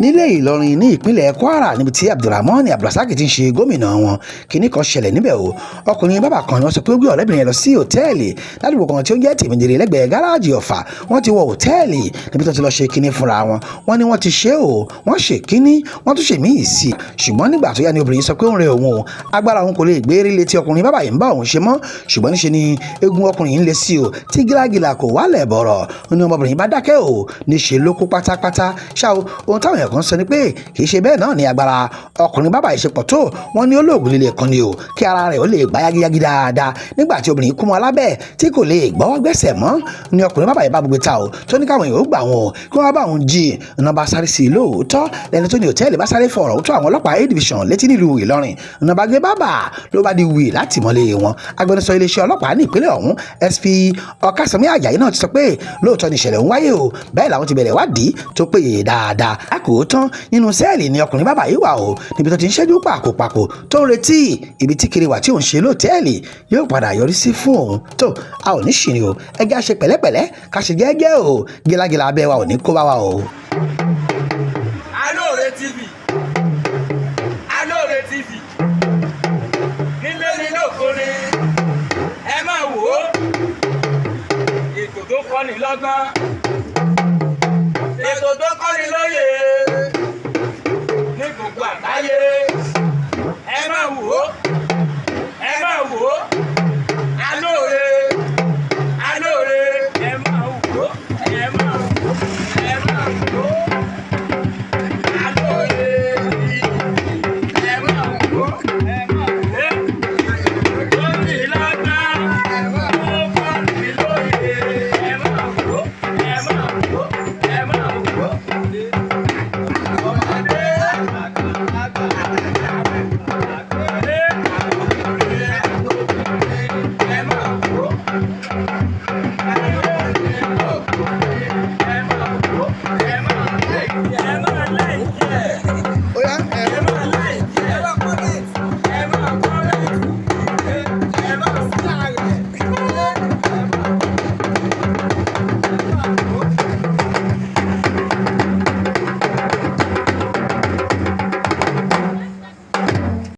Nílé Ìlọrin ní ìpínlẹ̀ Kwara, níbi tí Abdulrahman Abdulrasaq ti ń ṣe gómìnà wọn, kinní kan ṣẹlẹ̀ níbẹ̀ o. Ọkùnrin bàbá kan ni wọ́n sọ pé ó gbé ọ̀rẹ́bìnrin rẹ̀ lọ sí òtẹ́ẹ̀lì ládùúgbò kan tí ó ń jẹ́ Tèmídìrí, lẹ́gbẹ̀ẹ́ gáràjì Ọ̀fà. Wọ́n ti wọ òtẹ́ẹ̀lì níbi tó ti lọ ṣe kinní fúnra wọn. Wọ́n ní wọ́n ti ṣe o, wọ́n ṣe kinní, wọ́n tún ṣe míì sí i. Ṣùgbọ́n nígbà tó yá ni obìnrin sọ pé ó ń rẹ òun o, agbára òun kò lè gbé eré létí ọkùnrin bàbá yìí ń bá òun ṣe mọ́. Ṣùgbọ́n níṣe ni eegun ọkùnrin yìí ń le sí o, tí gílágìlà kò wálẹ̀ bọ̀rọ̀ ní ọmọbìnrin bá dákẹ́ o, níṣe ló kú pátápátá ṣá o. Ohun táwọn èèyàn kan sọ ni pé kì í ṣe bẹ́ẹ̀ náà ni agbára ọkùnrin bàbá yìí ṣe pọ̀ tó. Wọ́n ní olóògùn líle kan ni o, kí ara rẹ̀ ó lè gbá yágíyágí dáadáa. Nígbà tí obìnrin kú mọ́ alábẹ́ tí kò lè gbọ́ gbẹ́sẹ̀ mọ́ ni ọkùnrin bàbá yìí bá gbogbo ta o, tó ní káwọn èèyàn ó gbà wọn o, kí wọ́n bá òun jí iná bá sáré sí i. Lóòótọ́ lẹni tó ní òtẹ́ẹ̀lì bá sáré fọ̀rọ̀ tó àwọn ọlọ́pàá A division létí nílùú Ìlọrin. Iná bá gbé bàbà ló bá di wì láti mọ́lé wọn. Agbẹnusọ iléeṣẹ́ ọlọ́pàá ní ìpínlẹ̀ ọ̀hún, SP Ọ̀kásánmi Àjàyí náà ti sọ pé lóòótọ́ ni ìṣẹ̀lẹ̀ ń wáyé o, bẹ́ẹ̀ làwọn ti bẹ̀rẹ̀ ìwádìí tó péye dáadáa. Lákòótán, nínú sẹ́ẹ̀lì ni ọkùnrin bàbá yìí wà o, níbi tó ti ń ṣẹ́jú pàkópàkó tó ń retí ibi tí kiri wà tí òun ṣe lóòtẹ́ẹ̀lì yóò padà yọrí sí fún òun. Tó a ò ní ṣìrìn o, ẹgbẹ́ a ṣe pẹ̀lẹ́pẹ̀lẹ́, ká ṣe jẹ́jẹ́ o, gílágílá abẹ́ wa ò ní kó bá wa o. Alóore TV, Alóore TV, nílé ní lóko ni, ẹ máa wò ó. Ètò tó kọ́ni lọ́gbọ́n, ètò tó kọ́ni lóye.